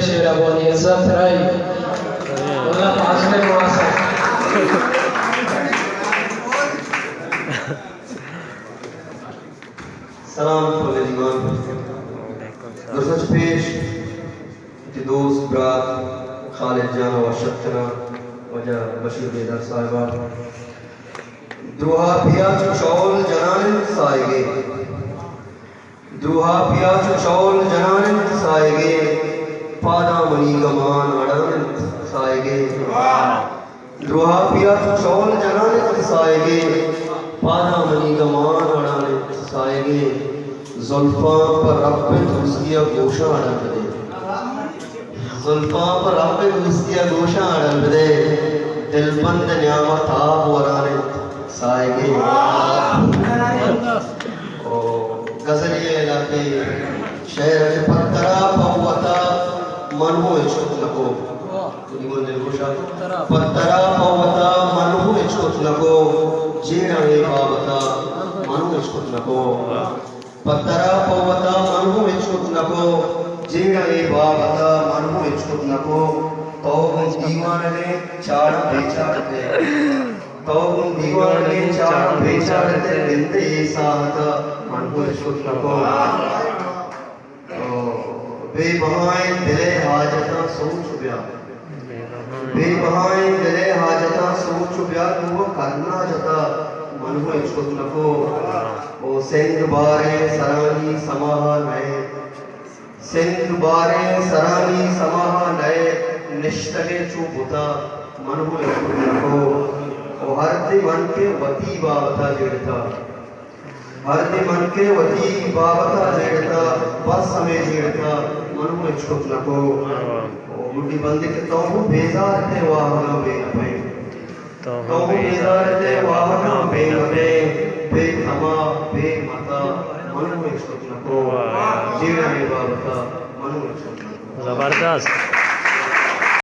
شعر ءَ بوانی عزت رائی۔ اللہ فاضل محسن۔ سلام پل ایمان۔ درسچ پیش کہ دوست برات خالد جان ءَ وش اتک کناں، واجہ بشیر بیدار صاحب ءَ۔ دروہا پیا چو چول جنان انت ساہگے۔ دروہا پیا چو چول جنان انت ساہگے، پاداں منی گمان اڑان انت ساہگے۔ دروہا پیا چو چول جنان انت ساہگے، پاداں منی گمان اڑان انت ساہگے۔ زلفاں پہ رب ءِ دوستی ءَ گوشاں اڑان بدے۔ زلفاں پہ رب ءِ دوستی ءَ گوشاں اڑان بدے۔ دلبند نیام ءَ تاب وران انت ساہگے۔ او غزلی ءِ علاقے شعر ءَ کہ پہ ترا پہ وتا من ہوں ہچ کت نکو۔ تو دیوان دلگوشا۔ پہ ترا پہ وتا من ہوں ہچ کت نکو، جیڑاں اے بابتا من ہوں ہچ کت نکو۔ پہ ترا پہ وتا من ہوں ہچ کت نکو، جیڑاں اے بابتا من ہوں ہچ کت نکو۔ تو گوں دیوانگیں چاڑاں بے چاڑ اتئے۔ تو گوں دیوانگیں چاڑاں بے چاڑ اتئے، گندے اے ساہتا من ہوں ہچ کت نکو۔ او بے بہائیں دل ءِ حاجتاں سوچ بیا۔ بے بہائیں دل ءِ حاجتاں سوچ بیا، تو کرنا جتا من ہوں ہچ کت نکو۔ او سنگ باریں سرانی سماہا نئے۔ سنگ باریں سرانی سماہا نئے، نشتگے چو بتا من ہوں ہچ کت نکو۔ او ہر دے من کہ وتی بابتا جیڑتا۔ ہر دے من کہ وتی بابتا جیڑتا، بس ہمے جیڑتا من ہوں ہچ کت نکو۔ او گڈی بندے کہ تو ہوں بیزار اتئے واہگاں بے نپئے۔ تو ہوں بیزار اتئے واہگاں بے نپئے، بے تما، بے متا من ہوں ہچ کت نکو۔ جیڑاں اے بابتا من ہوں ہچ کت نکو۔ زبردست۔